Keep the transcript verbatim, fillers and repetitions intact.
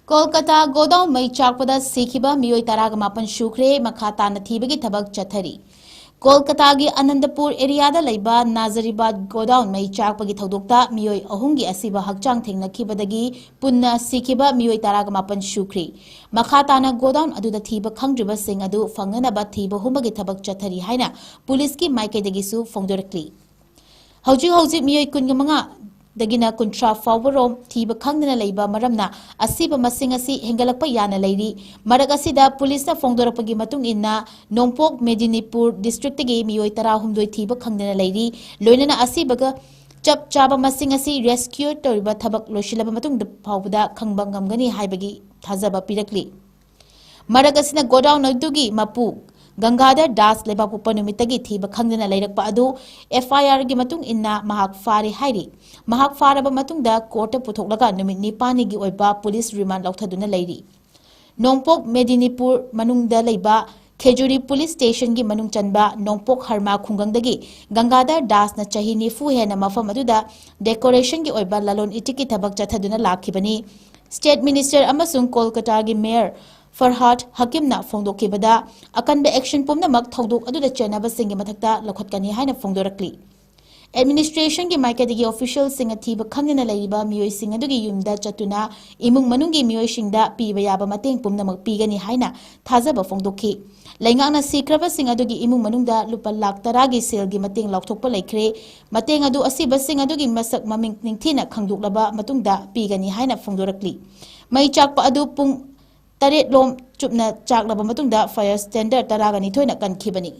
Kolkata godown ꯃꯩ ꯆꯥꯛꯄꯗ ꯁꯤꯈꯤꯕ ꯃꯤꯑꯣꯏ ꯇꯔꯥꯒ ꯃꯥꯄꯟ ꯁꯨꯈ꯭ꯔꯦ꯫ ꯃꯈꯥ ꯇꯥꯅ ꯊꯤꯕꯒꯤ ꯊꯕꯛ ꯆꯠꯊꯔꯤ꯫ ꯀꯣꯜꯀꯇꯥꯒꯤ ꯑꯅꯟꯗꯄꯨꯔ ꯑꯦꯔꯤꯌꯥꯗ ꯂꯩꯕ ꯅꯥꯖꯔꯤꯕꯥꯗ ꯒꯣꯗꯥꯎꯟ ꯃꯩ ꯆꯥꯛꯄꯒꯤ ꯊꯧꯗꯣꯛꯇ ꯃꯤꯑꯣꯏ ꯑꯍꯨꯝꯒꯤ ꯑꯁꯤꯕ ꯍꯛꯆꯥꯡ ꯊꯦꯡꯅꯈꯤꯕꯗꯒꯤ ꯄꯨꯟꯅ ꯁꯤꯈꯤꯕ ꯃꯤꯑꯣꯏ ꯇꯔꯥꯒ ꯃꯥꯄꯟ ꯁꯨꯈ꯭ꯔꯦ꯫ ꯃꯈꯥ ꯇꯥꯅ ꯒꯣꯗꯥꯎꯟ ꯑꯗꯨꯗ ꯊꯤꯕ ꯈꯪꯗ꯭ꯔꯤꯕꯁꯤꯡ ꯑꯗꯨ ꯐꯪꯅꯅꯕ ꯊꯤꯕ ꯍꯨꯝꯕꯒꯤ ꯊꯕꯛ ꯆꯠꯊꯔꯤ ꯍꯥꯏꯅ ꯄꯨꯂꯤꯁꯀꯤ ꯃꯥꯏꯀꯩꯗꯒꯤꯁꯨ ꯐꯣꯡꯗꯣꯔꯛꯂꯤ꯫ ꯍꯧꯖꯤꯛ ꯍꯧꯖꯤꯛ ꯃꯤꯑꯣꯏ ꯀꯨꯟꯒ ꯃꯉꯥ ꯗꯒꯤꯅ ꯀꯨꯟꯊ꯭ꯔꯥ ꯐꯥꯎꯕꯔꯣꯝ ꯊꯤꯕ ꯈꯪꯗꯅ ꯂꯩꯕ ꯃꯔꯝꯅ ꯑꯁꯤꯕ ꯃꯁꯤꯡ ꯑꯁꯤ ꯍꯦꯟꯒꯠꯂꯛꯄ ꯌꯥꯅ ꯂꯩꯔꯤ꯫ ꯃꯔꯛ ꯑꯁꯤꯗ ꯄꯨꯂꯤꯁꯅ ꯐꯣꯡꯗꯣꯔꯛꯄꯒꯤ ꯃꯇꯨꯡ ꯏꯟꯅ ꯅꯣꯡꯄꯣꯛ ꯃꯦꯗꯤꯅꯤꯄꯨꯔ ꯗꯤꯁꯇ꯭ꯔꯤꯛꯇꯒꯤ ꯃꯤꯑꯣꯏ ꯇꯔꯥꯍꯨꯝꯗꯣꯏ ꯊꯤꯕ ꯈꯪꯗꯅ ꯂꯩꯔꯤ꯫ ꯂꯣꯏꯅꯅ ꯑꯁꯤꯕꯒ ꯆꯞ ꯆꯥꯕ ꯃꯁꯤꯡ ꯑꯁꯤ ꯔꯦꯁꯀ꯭ꯌꯨ ꯇꯧꯔꯤꯕ ꯊꯕꯛ ꯂꯣꯏꯁꯤꯜꯂꯕ ꯃꯇꯨꯡꯗ ꯐꯥꯎꯕꯗ ꯈꯪꯕ ꯉꯝꯒꯅꯤ ꯍꯥꯏꯕꯒꯤ ꯊꯥꯖꯕ ꯄꯤꯔꯛꯂꯤ꯫ ꯃꯔꯛ ꯑꯁꯤꯅ ꯒꯣꯗꯥꯎꯟ ꯑꯗꯨꯒꯤ ꯃꯄꯨ ꯒꯪꯒꯥꯙꯔ ꯗꯥꯁ ꯂꯩꯕꯥꯛꯄꯣꯛꯄ ꯅꯨꯃꯤꯠꯇꯒꯤ ꯊꯤꯕ ꯈꯪꯗꯅ ꯂꯩꯔꯛꯄ ꯑꯗꯨ ꯑꯦꯐ ꯑꯥꯏ ꯑꯥꯔꯒꯤ ꯃꯇꯨꯡ ꯏꯟꯅ ꯃꯍꯥꯛ ꯐꯥꯔꯦ ꯍꯥꯏꯔꯤ꯫ ꯃꯍꯥꯛ ꯐꯥꯔꯕ ꯃꯇꯨꯡꯗ ꯀꯣꯔꯠꯇ ꯄꯨꯊꯣꯛꯂꯒ ꯅꯨꯃꯤꯠ ꯅꯤꯄꯥꯜꯅꯤꯒꯤ ꯑꯣꯏꯕ ꯄꯨꯂꯤꯁ ꯔꯤꯃꯥꯟ ꯂꯧꯊꯗꯨꯅ ꯂꯩꯔꯤ꯫ ꯅꯣꯡꯄꯣꯛ ꯃꯦꯗꯤꯅꯤꯄꯨꯔ ꯃꯅꯨꯡꯗ ꯂꯩꯕ ꯈꯦꯖꯨꯔꯤ ꯄꯨꯂꯤꯁ ꯁ꯭ꯇꯦꯁꯟꯒꯤ ꯃꯅꯨꯡ ꯆꯟꯕ ꯅꯣꯡꯄꯣꯛ ꯍꯔꯃꯥ ꯈꯨꯡꯒꯪꯗꯒꯤ ꯒꯪꯒꯥꯙꯔ ꯗꯥꯁꯅ ꯆꯍꯤ ꯅꯤꯐꯨ ꯍꯦꯟꯅ ꯃꯐꯝ ꯑꯗꯨꯗ ꯗꯦꯀꯣꯔꯦꯁꯟꯒꯤ ꯑꯣꯏꯕ ꯂꯂꯣꯟ ꯏꯇꯤꯛꯀꯤ ꯊꯕꯛ ꯆꯠꯊꯗꯨꯅ ꯂꯥꯛꯈꯤꯕꯅꯤ꯫ ꯁ꯭ꯇꯦꯠ ꯃꯤꯅꯤꯁꯇꯔ ꯑꯃꯁꯨꯡ ꯀꯣꯜꯀꯇꯥꯒꯤ ꯃꯦꯌꯔ ꯐꯔꯍꯥꯗ ꯍꯀꯤꯝꯅ ꯐꯣꯡꯗꯣꯛꯈꯤꯕꯗ, ꯑꯀꯟꯕ ꯑꯦꯛꯁꯟ ꯄꯨꯝꯅꯃꯛ ꯊꯧꯗꯣꯛ ꯑꯗꯨꯗ ꯆꯦꯟꯅꯕꯁꯤꯡꯒꯤ ꯃꯊꯛꯇ ꯂꯧꯈꯠꯀꯅꯤ ꯍꯥꯏꯅ ꯐꯣꯡꯗꯣꯔꯛꯂꯤ꯫ ꯑꯦꯗꯃꯤꯅꯤꯁꯇ꯭ꯔꯦꯁꯟꯒꯤ ꯃꯥꯏꯀꯩꯗꯒꯤ ꯑꯣꯐꯤꯁꯤꯌꯦꯜꯁꯤꯡꯅ ꯊꯤꯕ ꯈꯪꯗꯅ ꯂꯩꯔꯤꯕ ꯃꯤꯑꯣꯏꯁꯤꯡ ꯑꯗꯨꯒꯤ ꯌꯨꯝꯗ ꯆꯠꯇꯨꯅ ꯏꯃꯨꯡ ꯃꯅꯨꯡꯒꯤ ꯃꯤꯑꯣꯏꯁꯤꯡꯗ ꯄꯤꯕ ꯌꯥꯕ ꯃꯇꯦꯡ ꯄꯨꯝꯅꯃꯛ ꯄꯤꯒꯅꯤ ꯍꯥꯏꯅ ꯊꯥꯖꯕ ꯐꯣꯡꯗꯣꯛꯈꯤ꯫ ꯂꯩꯉꯥꯛꯅ ꯁꯤꯈ꯭ꯔꯕꯁꯤꯡ ꯑꯗꯨꯒꯤ ꯏꯃꯨꯡ ꯃꯅꯨꯡꯗ ꯂꯨꯄꯥ ꯂꯥꯈ ꯇꯔꯥꯒꯤ ꯁꯦꯜꯒꯤ ꯃꯇꯦꯡ ꯂꯥꯎꯊꯣꯛꯄ ꯂꯩꯈ꯭ꯔꯦ꯫ ꯃꯇꯦꯡ ꯑꯗꯨ ꯑꯁꯤꯕꯁꯤꯡ ꯑꯗꯨꯒꯤ ꯃꯁꯛ ꯃꯃꯤꯡ ꯅꯤꯡꯊꯤꯅ ꯈꯪꯗꯣꯛꯂꯕ ꯃꯇꯨꯡꯗ ꯄꯤꯒꯅꯤ ꯍꯥꯏꯅ ꯐꯣꯡꯗꯣꯔꯛꯂꯤ꯫ ꯃꯩ ꯆꯥꯛꯄ ꯑꯗꯨ ꯄꯨꯡ ꯇꯔꯦꯠ ꯂꯣꯝ ꯆꯨꯞꯅ ꯆꯥꯛꯂꯕ ꯃꯇꯨꯡꯗ ꯐꯥꯌꯔ ꯇꯦꯟꯗꯔ ꯇꯔꯥꯒ ꯅꯤꯊꯣꯏꯅ ꯀꯟꯈꯤꯕꯅꯤ꯫